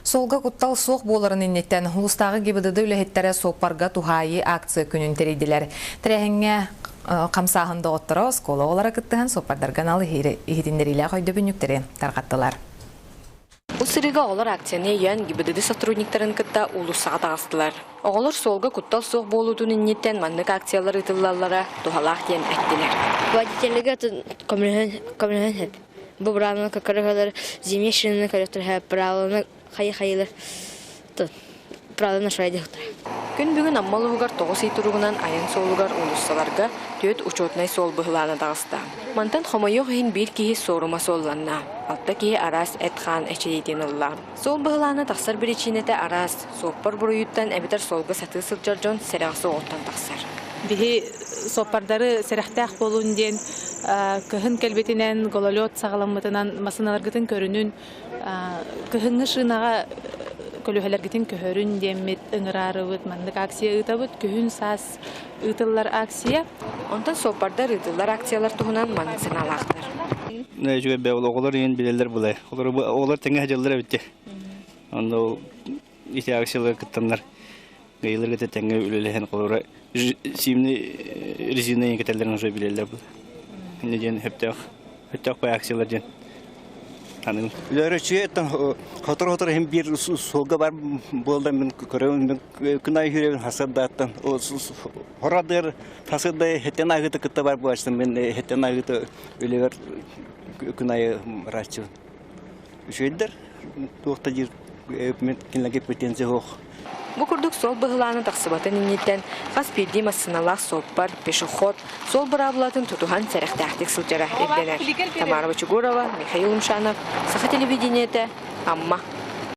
Суолга куттал суох буоларын инниттэн улуустааҕы ГИБДД үлэһиттэрэ суоппарга туһаайыы акция күнүн тэрийдилэр. Тэрээһиҥҥэ хамсааһын доҕотторо, оскуола оҕолоро кыттыһан суоппардарга анал иһитиннэриилээх өйдөбүнньүктэри тарҕаттылар. Бу сырыыга оҕолор акцияны өйөөн ГИБДД сотрудниктарын кытта уулуссаҕа таҕыстылар. Оҕолор суолга куттал суох буолуутун инниттэн маннык акциялар ыытыллаллара туһалаах диэн эттилэр. Водителлэргэ көмөлөһөн сөп. Бу быраабыланы көрө-көрөлөр зимний шинаны көрөктөр правиланы хайы-хайылар правиланы шайдыхтар. Күн бүгүн Амма улууһугар 9 ый туругунан айан суолугар уулуссаларга түөрт учетнай суол быһылаана таҕыста. Мантан хомойуох иһин биир киһи суорума суолланна, алта киһи араас эт-хаан эчэйиитин ылла. Суол быһылаана тахсар биричиинэтэ араас, суоппар буруйуттан эбэтэр суолга сатыы сылдьар дьон сэрэҕэ суоҕуттан тахсар. Биһи суоппардары сэрэхтээх буолун диэн кыһын кэлбитинэн, гололед саҕаламмытынан массыыналаргытын көрүнүн, кыһыҥҥы шинаҕа көлүөһэлэргитин көһөрүн диэммит ыҥыраарыбыт, маннык акция ыытабыт. Күһүн саас ыытыллар акция. Онтон суоппардар ыытыллар акциялар туһунан маннык санаалаахтар. Үчүгэй бэйэ оҕолор иһин билэллэр булай. Оҕолор тэҥҥэ сылдьаллар эбит. Онно ити акцияларга кыттаннар гайыларга тэҥҥэ үлэлэһэн холобура сиимни резина кэтэллэрин уже билэллэр бу. Инне диэн хөптөөх хөптөөх бай акциялар диэн аныгын. Үлэлэр үчүгэй хотор-хотор иһин биир суолга бар буолда мин көрөбүн мин күн айы хүребин хасырдааттан хорадыр хасырда хеттен агыты кытта бар буачтым мен хеттен агыты үлебер күн айы раччыбын. Үчүгэйдэр туох да диир мен кинилэргэ претензия суох. Бу курдук суол быһылаана тахсыбатын инниттэн хас биирдии массыыналаах суоппар, пешеход суол быраабылатын тутуһан сэрэхтээхтик сылдьара ирдэнэр. Тамара Бочугурова, Михаил Умшанов, Саха телевидениетэ, Амма.